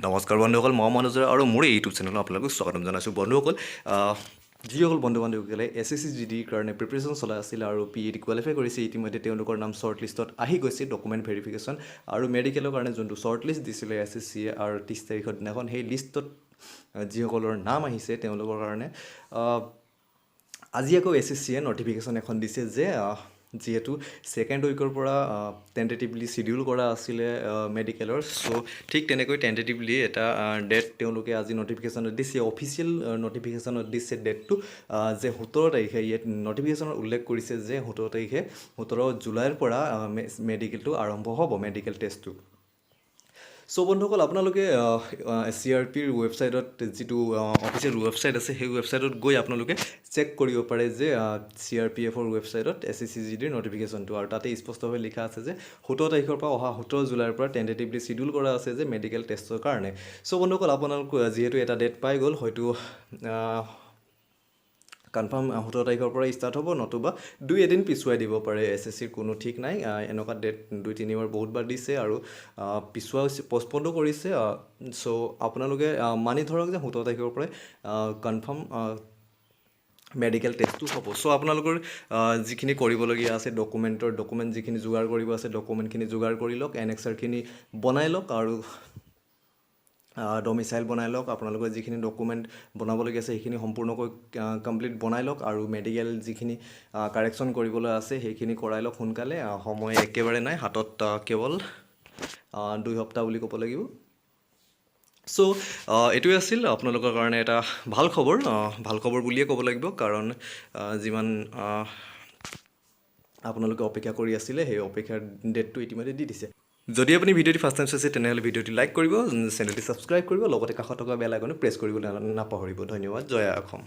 নমস্কাৰ বন্ধুসকল, মই মনোজ আৰু মোৰ এই ইউটিউব চেনেলত আপোনালোকক স্বাগতম জনাইছোঁ। বন্ধুসকল, যিসকল বন্ধু বান্ধৱীসকলে এছএছচি জিডিৰ কাৰণে প্ৰিপেৰেশ্যন চলাই আছিল আৰু পিইটি কোৱালিফাই কৰিছে, ইতিমধ্যে তেওঁলোকৰ নাম শ্বৰ্ট লিষ্টত আহি গৈছে। ডকুমেণ্ট ভেৰিফিকেশ্যন আৰু মেডিকেলৰ কাৰণে যোনটো শ্বৰ্ট লিষ্ট দিছিলে এছএছচিয়ে আৰু 30 তাৰিখৰ দিনাখন, সেই লিষ্টত যিসকলৰ নাম আহিছে, তেওঁলোকৰ কাৰণে আজি আকৌ এছএছচিয়ে নটিফিকেশ্যন এখন দিছে যে যিহেতু ছেকেণ্ড উইকৰ পৰা টেণ্টেটিভলি চিডিউল কৰা আছিলে মেডিকেলৰ, চ' ঠিক তেনেকৈ টেণ্টেটিভলি এটা ডেট তেওঁলোকে আজি নটিফিকেশ্যনত দিছে। অফিচিয়েল নটিফিকেশ্যনত দিছে ডেটটো যে 17 তাৰিখে। ইয়াত নটিফিকেশ্যনত উল্লেখ কৰিছে যে 17 তাৰিখে, 17 জুলাইৰ পৰা মেডিকেলটো আৰম্ভ হ'ব, মেডিকেল টেষ্টটো। চ' বন্ধুসকল, আপোনালোকে চিআৰপিৰ ৱেবছাইটত, যিটো অফিচিয়েল ৱেবছাইট আছে, সেই ৱেবছাইটত গৈ আপোনালোকে চেক কৰিব পাৰে যে চিআৰপিএফৰ ৱেবছাইটত এছএছচি জিডিৰ নটিফিকেশ্যনটো আৰু তাতে স্পষ্টভাৱে লিখা আছে যে 17 তাৰিখৰ পৰা, অহা 17 জুলাইৰ পৰা টেণ্টেটিভলি চিডিউল কৰা আছে যে মেডিকেল টেষ্টৰ কাৰণে। চ' বন্ধুসকল, আপোনালোক যিহেতু এটা ডেট পাই গ'ল, হয়তো কনফাৰ্ম 17 তাৰিখৰ পৰা ষ্টাৰ্ট হ'ব, নতুবা দুই এদিন পিছুৱাই দিব পাৰে। এছএছচিৰ কোনো ঠিক নাই। এনেকুৱা ডেট দুই তিনিবাৰ, বহুতবাৰ দিছে আৰু পিছুৱা পষ্টপণ্ডো কৰিছে। চ' আপোনালোকে মানি ধৰক যে 17 তাৰিখৰ পৰাই কনফাৰ্ম মেডিকেল টেষ্টটো হ'ব। চ' আপোনালোকৰ যিখিনি কৰিবলগীয়া আছে, ডকুমেণ্ট যিখিনি যোগাৰ কৰিব আছে, ডকুমেণ্টখিনি যোগাৰ কৰি লওক, এনেক্সাৰখিনি বনাই লওক আৰু ডমিচাইল বনাই লওক। আপোনালোকৰ যিখিনি ডকুমেণ্ট বনাবলগীয়া আছে, সেইখিনি সম্পূৰ্ণকৈ কমপ্লিট বনাই লওক আৰু মেডিকেল যিখিনি কাৰেকশ্যন কৰিবলৈ আছে, সেইখিনি কৰাই লওক সোনকালে। সময় একেবাৰে নাই হাতত, কেৱল 2 সপ্তাহ বুলি ক'ব লাগিব। চ' এইটোৱে আছিল আপোনালোকৰ কাৰণে এটা ভাল খবৰ। ভাল খবৰ বুলিয়ে ক'ব লাগিব, কাৰণ যিমান আপোনালোকে অপেক্ষা কৰি আছিলে, সেই অপেক্ষাৰ ডেটটো ইতিমধ্যে দি দিছে। যদি আপুনি ভিডিঅ'টি ফাৰ্ষ্ট টাইম চাইছে, তেনেহ'লে ভিডিঅ'টি লাইক কৰিব, চেনেলটি ছাবস্ক্ৰাইব কৰিব, লগতে কাষত থকা বেল আইকনো প্ৰেছ কৰিবলৈ নাপাহৰিব। ধন্যবাদ। জয় অসম।